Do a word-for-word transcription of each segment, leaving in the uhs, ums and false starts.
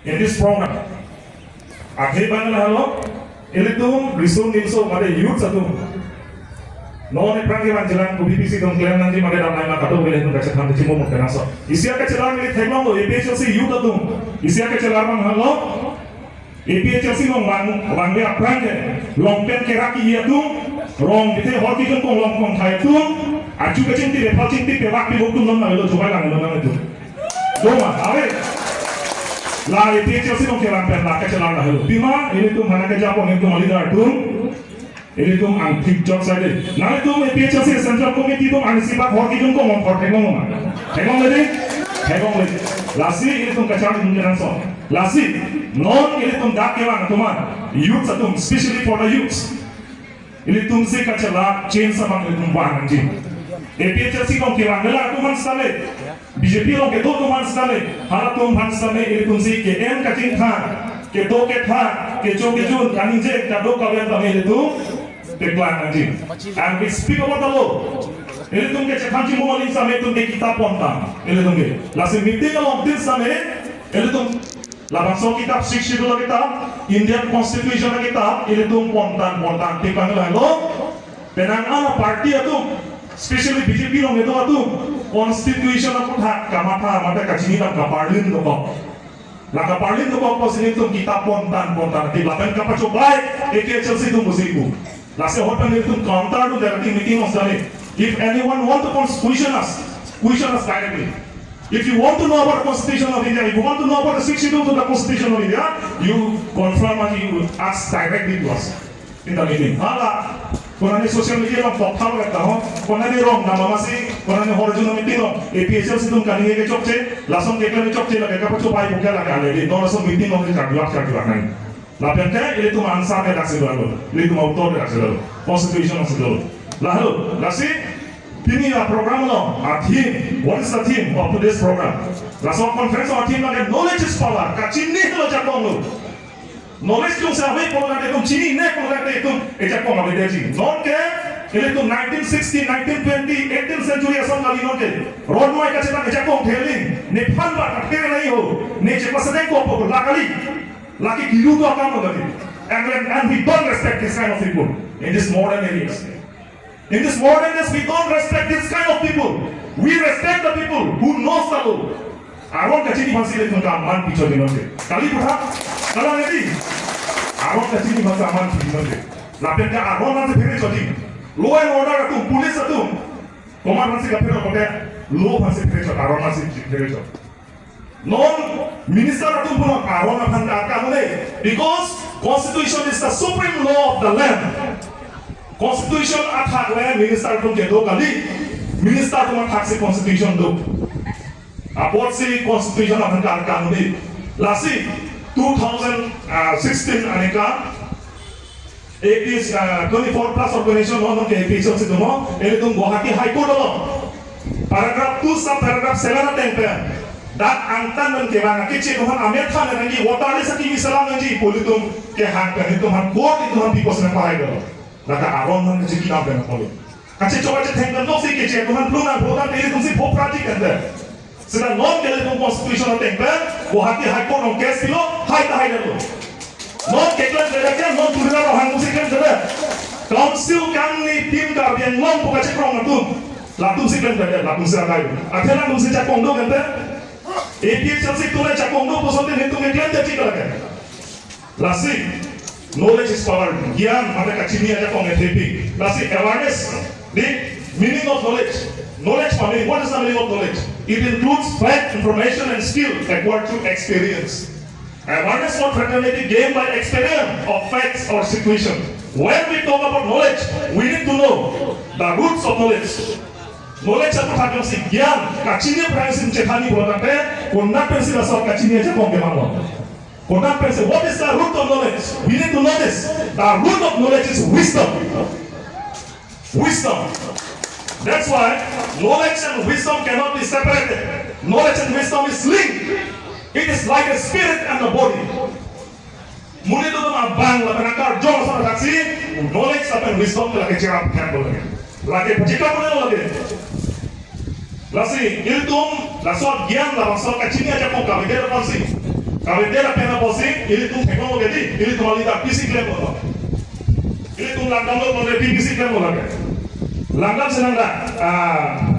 In this program, athe abang lahelo, ilitum riso nimso mate youth atum. Non aphrang kevan chelang kopi pisi atum klem nangji mate damnang ma kadokave ilitum kachethan kachimum mungkin aso. Isi akechelar neli theklonglo A P H L C youth atum. Isi akechelar abang helo. A P H L C along vang, vangve aphrang ke, longpen kerak-i atum, rong kethe hor kejun along kongthai atum, achu kachingthip, ephal chingthip, pevak pevok atum non nanglo, chubai langlo nang atum. Doma, ave. La A P H L C along kelang pen la kachelar lahelo. Pima, ilitum aphan kejapon ilitum aleader atum. Ilitum angthik jok saide. Nanglitum A P H L C Central Committee atum ansi bak hor kejun along hor theklong ma. Theklongle dei. Theklongle. Lasi ilitum kacharli dun kenangsot. Lasi non ilitum dak kevang atum, youths atum, especially for the youths. Ilitum si kachelar change abang ilitum vang nangji. A P H L C along kevang kelang atum aphan sale, B J P along kedo atum aphan sale, halatum aphan sale, ilitum si ke-en kachingthang, kedo kethan, kecho kejun, kaningje kadokave tame ilitum paklang nangji. And we speak about the law. Ilitum kachethan kachimum aling same ilitum ke kitap pontang. Ilitum ke. Lasi meeting along tin same ilitum labangso kitap, Sixth Schedule akitap, Indian Constitution akitap, ilitum pontang, pontang, tik panglo. Penang ala party atum, especially B J P along kedo atum, Constitution aputhak kamatha mate kachini dam kaparlin dokok. La kaparlin dokok pusi ilitum kitap pontang, pontang, tik lapen kapachobai A P H L C atum pusi pu. Lasi ahut pen ilitum counter to directly meeting along sale. If anyone want to cons-, question us, question us directly. If you want to know about the Constitution of India, if you want to know about the Sixth Schedule to the Constitution of India, you confirm and you ask directly to us in the meeting. Hala, konane social media along talk thalo ekta ho, konane rong nama masi, konane horjuna meeting along, A P H L C atum kaningje kechokche, lason keklem kechokche, lake kapachobai pu ke lake ale dei, non lason meeting along charjuak charjuak nai. Lapen ke ilitum answer ke daksi dolo, ilitum author ke daksi dolo, Constitution daksi dolo. Lahelo, lasi pini la program along a theme, what is the theme of today's program? Laso conference along a theme lake knowledge is power, kachini lo jakong lo. Knowledge jongsi ave pulote itum chinine pulote itum ejakong avedetji. Non ke ilitum nineteen sixteen, nineteen twenty, eighteenth century ason kali non ke. Ron mai kachethan ejakong theling, nephan ba kathe nai ho, ne chepasedengkokpo la kali. Lake kiru do akam lagi. And when, and we don't respect this kind of people in this modern areas. In this modern days, we don't respect this kind of people. We respect the people who knows the law. Aron kachini aphansi ilitum ke aman pichot di non ke. Kali putha, kalang edi. Aron kachini aphansi aman pichot di non ke. Lapen ke aron aphansi phere chot di. Law and order atum, police atum, komat aphansi kaphere chot, law aphansi phere chot, aron aphansi phere chot. Non minister atum punon aron aphan ka-, ka-, hone, because Constitution is the supreme law of the land. Constitution athak le minister atum kedo kali, minister atum athak si Constitution do. Apotsi Constitution aphan ka-, ka-, hone. Lasi two thousand sixteen aneka A P, uh, twenty-four plus organization non ke A P H L C atum, ilitum Guwahati High Court along paragraph two sub paragraph seven ateng pen dak angtan pen kevang akeche atum aphan amethan nangji, water le saki misalam nangji pu ilitum kehang pen ilitum aphan court ilitum aphan pipos nangpahai dolo. Lata aron aphan kachini dam pen apotlo. Kachecho kachetheng pen doksi keche atum aphan plung nangplo tangte ilitum si phopra ji kan de. Seta non ke ilitum Constitution ateng pen Guwahati High Court along case pilo, hai ta hai dolo. Non keklemkle ke non Tuliram Ronghang si klemkle. Council kangni Team Karbi Anglong pu kachekrong atum, latum si klemkle, latum si akai. Athe latum si jakong do kan te. A P H L C atum le jakong do puson tin itum keklemkle chiklo ke. Lasi, knowledge is power. Gyan mate kachini ajakong athepi. Lasi, awareness, the meaning of knowledge. Knowledge for me, what is the meaning of knowledge? It includes fact, information, and skill acquired through experience. Awareness or fraternity gained by experience of facts or situation. When we talk about knowledge, we need to know the roots of knowledge. Knowledge aputhak jongsi gyan, kachini aphrangsi chethanji pulo tangte, konat pensi laso kachini ajakong kevanglo. Konat pensi, what is the root of knowledge? We need to know this. The root of knowledge is wisdom. Wisdom. That's why knowledge and wisdom cannot be separated. Knowledge and wisdom is linked. It is like a spirit and the body. Monit atum abang lapen akarjong ason athaksi, knowledge lapen wisdom lake cherap thek bole. Lake pachika bole lake. Lasi ilitum laso gyan labangso kachini ajakong kavedet aphansi Kave dia lapen apotsi, ilitum theklonglo ke dei, ilitum alida pisi klemlo. Ilitum langdamlo, pon dei pisi klemlo lake. Langdam si nangda, ah,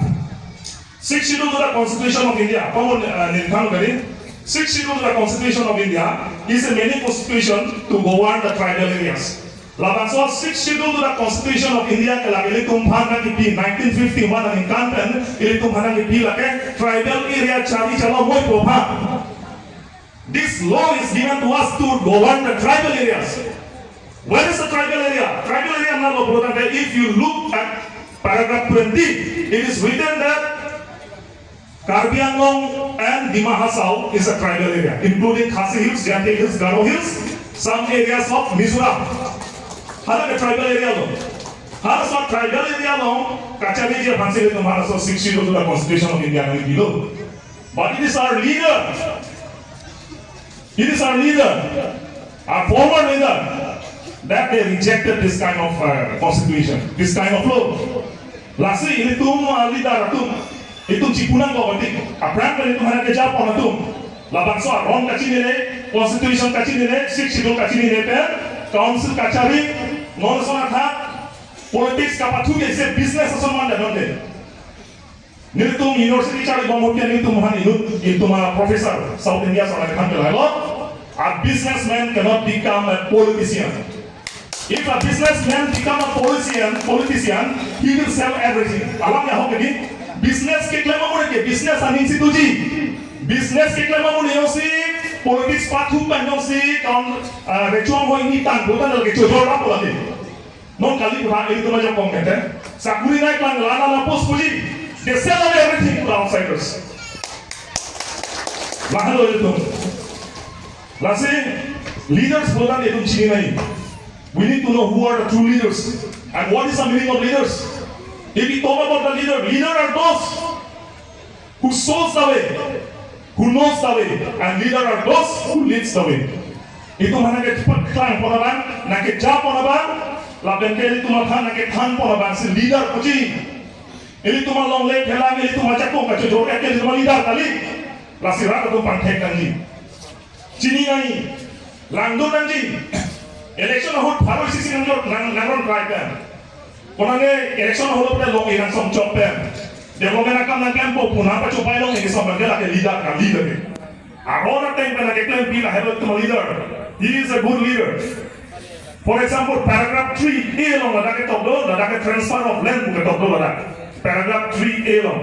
Sixth Schedule to the Constitution of India, common, uh, ningkan kali. Sixth Schedule to the Constitution of India is a main constitution to govern the tribal areas. Labangso Sixth Schedule to the Constitution of India ke lake ilitum aphan nangkipi nineteen fifty-one aningkan pen ilitum aphan nangkipi lake tribal area chari chala moi po aphan. This law is given to us to govern the tribal areas. Where is the tribal area? Tribal area na lo pulo tangte, if you look at paragraph twenty, it is written that Karbi Anglong and Dima Hasao is a tribal area, including Khasi Hills, Jaintia Hills, Garo Hills, some areas of Mizoram. Hala ke tribal area lo. Halaso tribal area along kachariji aphansi ilitum halaso Sixth Schedule to the Constitution of India nangpilo. But it is our leader. It is our leader, our former leader, that they rejected this kind of, uh, constitution, this kind of law. Lasi ilitum, uh, leader atum, itum chipunang ko batik, aphrang pen itum aphan kejapon atum. Labangso aron kachinine, constitution kachinine, Sixth Schedule kachinine pen, council kachari, non sona tha, politics kapathu ke isi business ason man da non de. Nelitum university charlibom ahut ke nelitum aphan inut, itum a-professor South India ason aphan kehai lo, a businessman cannot become a politician. If a businessman become a politician, politician, he will sell everything. Alam ya ho ke dei, business keklem amonit ke business aning si doji. Business keklem amonit jongsi politics pathu pen jongsi kaun, ah, recho-ong hoi ni tan botan lake chojor apo lake. Non kali pura ilitum ajakong kete. Sakuri nai klang lana na post puji. They sell away everything to the outsiders. Lahelo ilitum. Lasi leaders bola ilitum chini nai. We need to know who are the true leaders and what is the meaning of leaders. If we talk about the leader, leader are those who shows the way, who knows the way, and leader are those who leads the way. Itum aphan nangkepaklang pon abang, nangkejapon abang, lapen ke ilitum aphan nangkethan pon abang si leader puji. Ilitum alongle phelang, ilitum ajakong kachojor ke ilitum leader kali. Lasi rat atum pangthek nangji. Chini nangji, langdun nangji. Election ahut pharo isi si nang, nang, nangron try pen. Konane election ahut pen long irang song chok pen. Development akam nangklempo pu nangpachopai long ini song pen ke lake leader kali lake. Aron ateng pen lake klempi lahelo itum leader. He is a good leader. For example, paragraph three A along ladak ketok do, ladak ke transfer of land pu ketok do ladak. Paragraph three A along.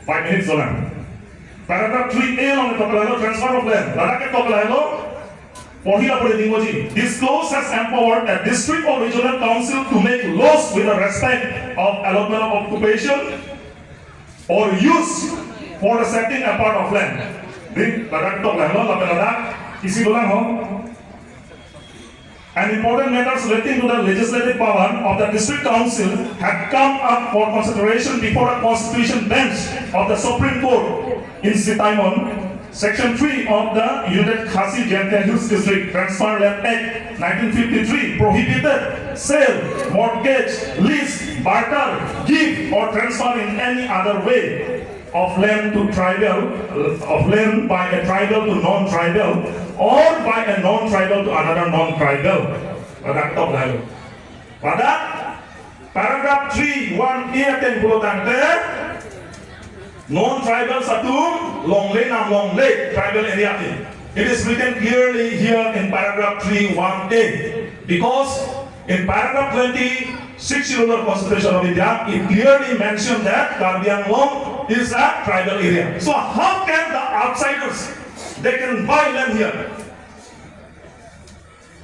Five minutes dolang. Paragraph three A along ketok lahelo transfer of land. Ladak ketok lahelo. Porhi apore dingboji. This clause has empowered a district or regional council to make laws with the respect of allotment of occupation or use for the setting apart of land. Dei, ladak ketok lahelo, lapen ladak isi dolang ho. And important matters relating to the legislative power of the district council had come up for consideration before a constitution bench of the Supreme Court in Sitaimon. Section three of the United Khasi Jaintia Hills District Transfer Land Act nineteen fifty-three prohibited sale, mortgage, lease, barter, gift, or transfer in any other way of land to tribal, of land by a tribal to non-tribal, or by a non-tribal to another non-tribal. Ladak ketok lahelo. Ladak paragraph three one A ateng pulo tangte, non-tribal atum longle nam longle tribal area ke. It is written clearly here in paragraph three one A, because in paragraph twenty-six Schedule of Constitution of India, it clearly mentioned that Karbi Anglong is a tribal area. So how can the outsiders, they can buy land here?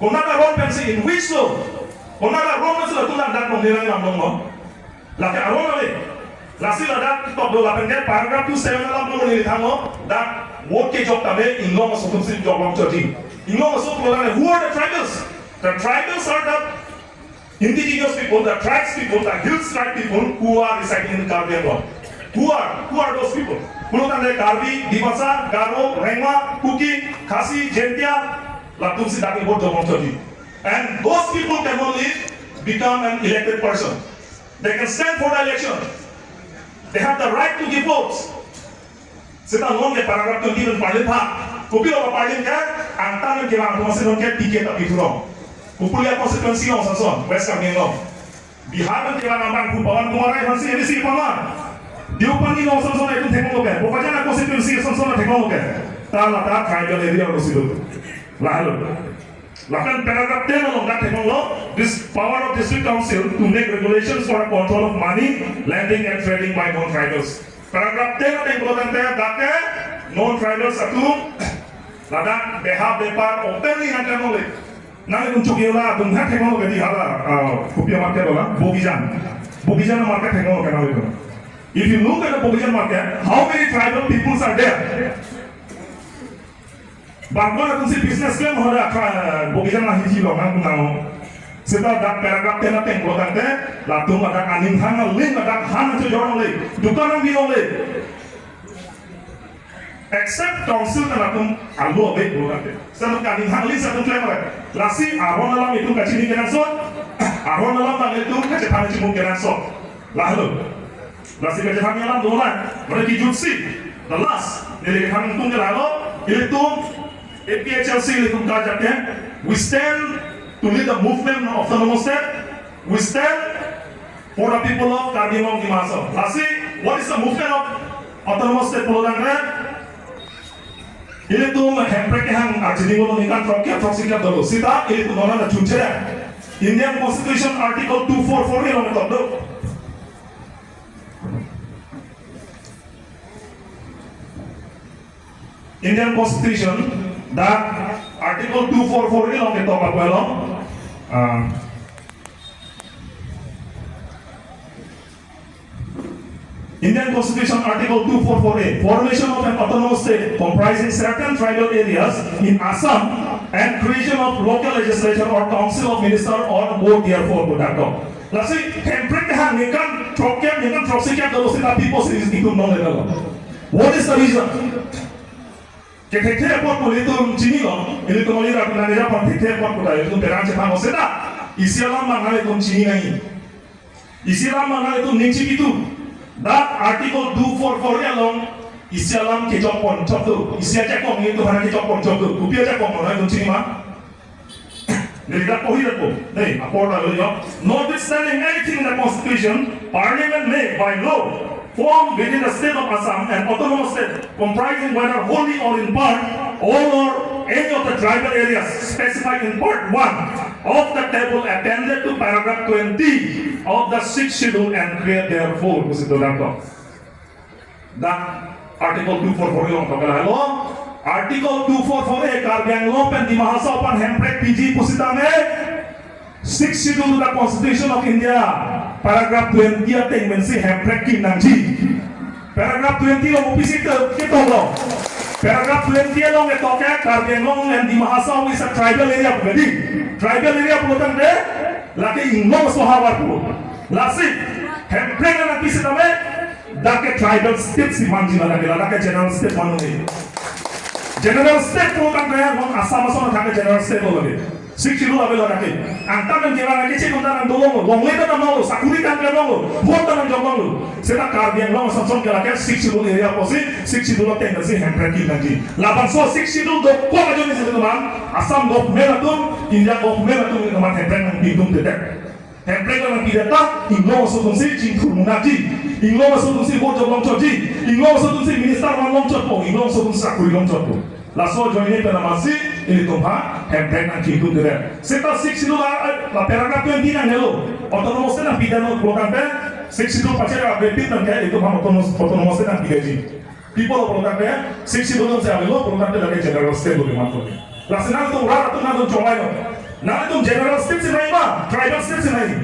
Konat aron pensi, in which law? Konat aron pensi latum ladak longle nam longle? Lake aron ave. Lasi ladak ketok do lapen ke paragraph two seven alam lo neli thanlo, dak vote kejok tame inglong aso atumsi jok long chotji. Inglong aso pulo tangte, who are the tribals? The tribals are the indigenous people, the tribes people, the hills tribe people who are residing in Karbi Anglong. Who are, who are those people? Pulo tangte Karbi, Dimasa, Garo, Rengma, Kuki, Khasi, Jaintia, latumsi dak vote jok long chotji. And those people can only become an elected person. They can stand for the election. They have the right to give votes. Seta non ke paragraph twenty pen parlin tha. Kopi lo parlin ke, angtan pen kevang atum si non ke ticket ta pithu rong. Kopulia constituency along ason, West Karbi Anglong. Bihar pen kevang abang pu Pawan Kumar Rai aphansi A D C pama. Deopani along ason atum theklonglo ke. Bokajan constituency ason atum theklonglo ke. Ta lata tribal area lo si do. Lahelo. Lapen paragraph ten along dak theklonglo, this power of district council to make regulations for control of money lending and trading by non-tribals. Paragraph ten ateng pulotangte dak ke non-tribals atum ladak beha bepar openly nangklemle. Nangtum chokche la atum ha theklonglo ke di hala, ah, kopi amarket lo la, Bogijan. Bogijan market theklonglo ke nangtum. If you look at the Bogijan market, how many tribal peoples are there? Bangkon atum si business klem hoda kha Bogijan ahi ji long nang kunang. Seta dak paragraph ten ateng pulotangte, latum ladak aning hang aling ladak han chojorle. Dukan nangbilongle. Except council kan atum alu ave pulotangte. Seta aning hang aling seta atum klemre. Lasi aron alam itum kachini kenangsot. Aron alam bang itum kachethan chimung kenangsot. Lahelo. Lasi kachethan alam dolang. Mane kijutsi. The last. Neli kachethan tung ke lahelo. Ilitum A P H L C ilitum karjap ke. We stand to lead the movement of autonomous state. We stand for the people of Karbi Anglong Dima Hasao. Lasi, what is the movement of autonomous state pulotangte? Ilitum hemprek kehang arjini ngolo ningkan throkkep throksi kep dolo. Seta ilitum nona na chunche. Indian Constitution Article two four four A along ketok do. Indian Constitution, the Article two four four A along ketok apa along? Ah. Indian Constitution Article two four four A, formation of an autonomous state comprising certain tribal areas in Assam and creation of local legislature or council of minister or board therefore, pu dak do. Lasi hemprek kehang ningkan throkkep ningkan throksi kep dolo seta pi apotsi itum nongle dolo. What is the reason? Kethekthe apot pu ilitum chinilo, ilitum oli rat nang eja pon thekthe apot pu ta ilitum terang chepang seta. Isi alam bang ilitum chini nangji. Isi alam bang ilitum ning chipi tu. Dak Article two four four A along isi alam kechok pon chok tu. Isi ajakong ilitum aphan kechok pon chok tu. Kopi ajakong lo nangtum chini ma? Neli dak pohi dak po. Nei, apor ta lo yo. Notwithstanding anything in the Constitution, Parliament may, by law, form within the state of Assam an autonomous state comprising whether wholly or in part all or any of the tribal areas specified in part one of the table appended to paragraph twenty of the sixth schedule and create therefore, pusi do dak do. Dak Article two four four A along ketok lahelo. Article two four four A Karbi Anglong pen Dima Hasao aphan hemprek piji pusitame sixth schedule to the Constitution of India, paragraph twenty ateng pensi hemprek kim nangji. Paragraph twenty along kopisi ketok lo? Paragraph twenty along ketok ke Karbi Anglong and Dima Hasao is a tribal area pu di. Tribal area pulotangte lake inglong aso ahavar pu. Lasi hemprek nangpi sitame dak ke tribal state si manji, ladak ke, ladak ke general state man-un-e. General state pulotangte non Assam ason athak ke general state lo lake. Sixth schedule ave ladak ke. Angtan pen kevang ke chikun ta nang dolong lo, longle ta nang lo, sakuri ta nang lo, vote ta nang jok lo. Seta Karbi Anglong ason ason ke lake sixth schedule area apotsi, sixth schedule ateng si hemprek kim nangji. Labangso sixth schedule dokok ajoine si teman, Assam government atum, India government atum teman hemprek nangpi atum tetek. Hemprek nangpi det ta, inglong aso atum si chingthur munaji, inglong aso atum si vote jok longchotji, inglong aso atum si minister man longchotpo, inglong aso atum si sakuri longchotpo. Laso ajoine pen amatsi ilitum aphan hemprek nangkipidun det. Seta sixth schedule la, la paragraph twenty nangnelo. Autonomous state nangpi det non pulotangte sixth schedule pache ra bepit nangke ilitum aphan autonomous, autonomous state nangpi detji. Pi apot lo pulotangte sixth schedule si avelo pulotangte lake general state lo kematpo. Lasi nangtum rat atum nangtum chonglai lo. Nangtum general state si nangji ma, tribal state si nangji?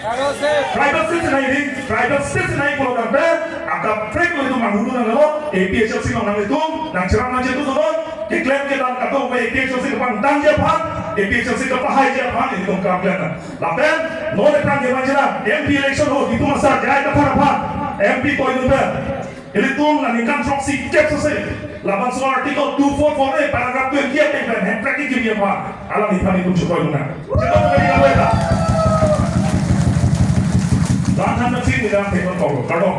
Tribal state si nangji, tribal state si nangji pulotangte akaprek lo itum manghudu nanglo, A P H L C along nanglitum nangcherap nangchetun non, keklem kedam kadokave A P H L C kepangdamji aphan, A P H L C kepahaiji aphan itum kam klem nang. Lapen non ephrang kemanjila M P election ho, itum asar jai kathar aphan M P toi nunpe. Ilitum la ningkan throksi kep sose. Labangso Article two four four A paragraph twenty ateng pen hemprek kikimji aphan alangliphan itum chukoi luna. Chukoi luna. Langthan nangsi ningkan thekon kau. Kardom.